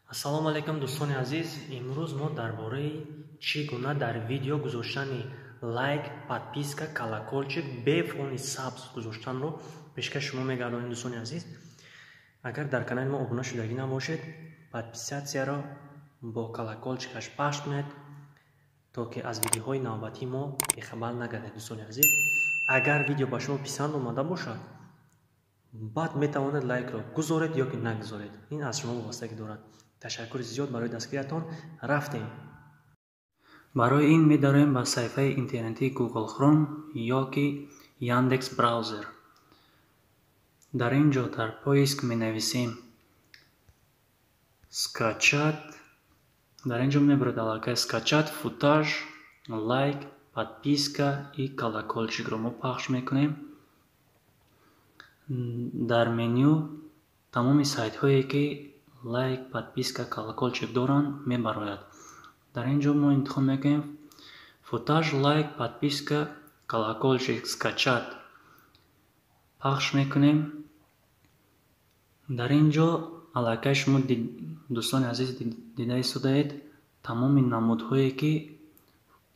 Ассалому алайкум, дӯстони азиз. Имрӯз мо дар бораи чӣ гуна дар видео гузоштани лайк, подписка, колокольчик бе фони сабз гузоштанро пешкаш шумо мегардонем, дӯстони азиз. Агар дар канали мо обуна шудагӣ набошед, подписатсияро бо колокольчикаш пахш кунед, то ки аз видеоҳои навбатии мо бехабар нагардед, дӯстони азиз. Агар видео ба шумо писанд омада бошад, баъд метавонед лайкро гузоред ё ки нагузоред. Ин аз шумо вобастагӣ дорад. Ташаккури зиёд барои дастгириятон. Рафтем. Барои ин медароем ба саҳифаи интернетии Google Chrome ё ки Яндекс браузер. Дар ин ҷо дар поиск менависем «скачать». Дар ин ҷо мебаред аллакай «скачать футаж, лайк, подписка и колокольчикро» мо пахш мекунем. Дар меню тамоми сайтҳое, ки лайк, подписка, колокольчик доранд, мебарояд. Дар ин ҷо мо интихоб мекунем «футаж, лайк, подписка, колокольчик скачать», пахш мекунем. Дар ин ҷо аллакай шумо, дӯстони азиз, дида истодаед, тамоми намудҳое, ки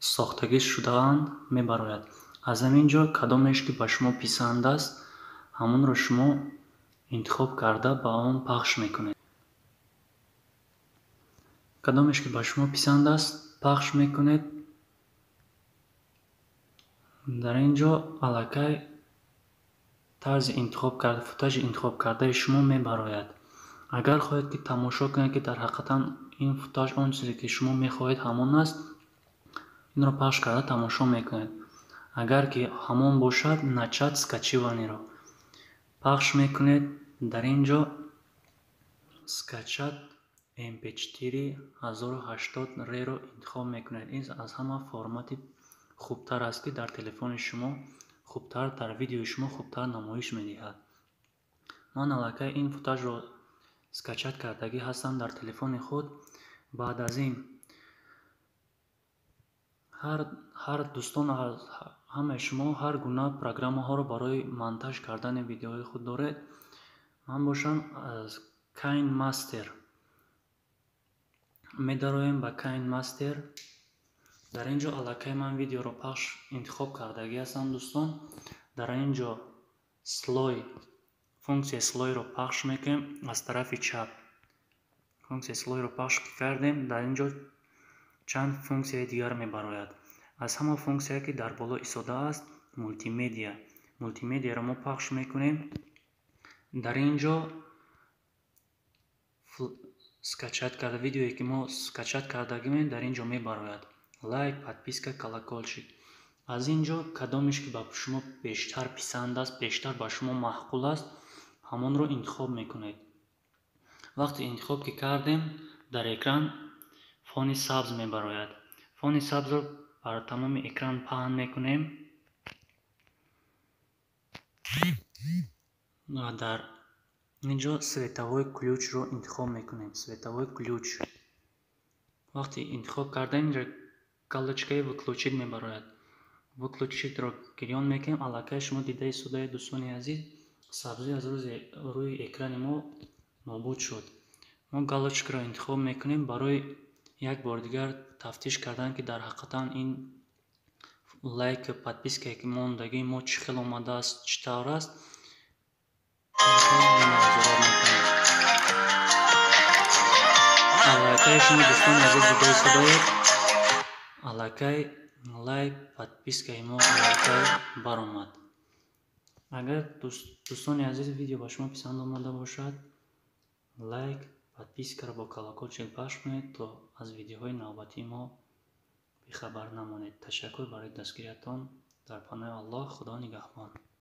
сохтагӣ шудаанд, мебарояд. Аз ҳамин ҷо кадомеш ки ба шумо писанд аст, ҳамонро шумо интихоб карда, ба он пахш мекунед. Кадомеш ки ба шумо писанд аст, пахш мекунед. Дар ин ҷо аллакай тарзи интихоб карда, футажи интихобкардаи шумо мебарояд. Агар хоҳед, ки тамошо кунед, ки дар ҳақиқатан ин футаж он чизе, ки шумо мехоҳед, ҳамон аст, инро пахш карда тамошо мекунед. Агар ки ҳамон бошад, «начать скачиваниеро» пахш мекунед. Дар ин ҷо «скачать mp4 1080 ре»-ро интихоб мекунед. Ин аз ҳама формати хубтар аст, ки дар телефони шумо хубтар, дар видеои шумо хубтар намоиш медиҳад. Ман аллакай ин футажро скачать кардагӣ ҳастам дар телефони худ. Баъд аз ин ҳар дӯстон, ҳамаи шумо ҳар гуна программаҳоро барои монтаж кардани видеоҳои худ доред. Ман бошам, аз KineMaster медароем ба KineMaster. Дар ин ҷо аллакай ман видеоро пахш интихоб кардагӣ ҳастам, дӯстон. Дар ин ҷо слой, функсияи слойро пахш мекунем аз тарафи чап. Функсияи слойро пахш кардем, дар ин ҷо чанд функсияи дигар мебарояд. Аз ҳама функсия, ки дар боло истодааст, мултимедиа. Мултимедиаро мо пахш мекунем. Дар ин ҷо скачать карда видеое, ки мо скачать кардагимем, дар ин ҷо мебарояд: лайк, подписка, колокольчик. Аз ин ҷо кадомеш ки ба шумо бештар писанд аст, бештар ба шумо маъқул аст, ҳамонро интихоб мекунед. Вақте интихоб ки кардем, дар экран фони сабз мебарояд. Фони сабзро бар тамоми экран паҳн мекунем ва дар ин ҷо световой ключро интихоб мекунем. Световой ключ вақте интихоб кардем, инҷо галочкаи «выключить» мебарояд. «Выключить»-ро гирён мекунем. Аллакай шумо дида истодаед, дӯстони азиз, сабзӣ аз рӯи экрани мо нобуд шуд. Мо галочкаро интихоб мекунем барои як бори дигар тафтиш кардан, ки дар ҳақиқатан ин лайк, подпискае, ки мондагии мо, чӣ хел омадааст, чӣ тавр аст, назорат мекунем. Аллакай шумо, дӯстони азиз, дида истодаед, аллакай лайк, подпискаи мо аллакай баромад. Агар, дӯстони азиз, видео ба шумо писанд омада бошад, лайк, подпискаро бо колокольчик пахш кунед, то аз видеоҳои навбатии мо бехабар намонед. Ташаккур барои дастгириятон. Дар паноҳи Аллоҳ, Худо нигаҳбон.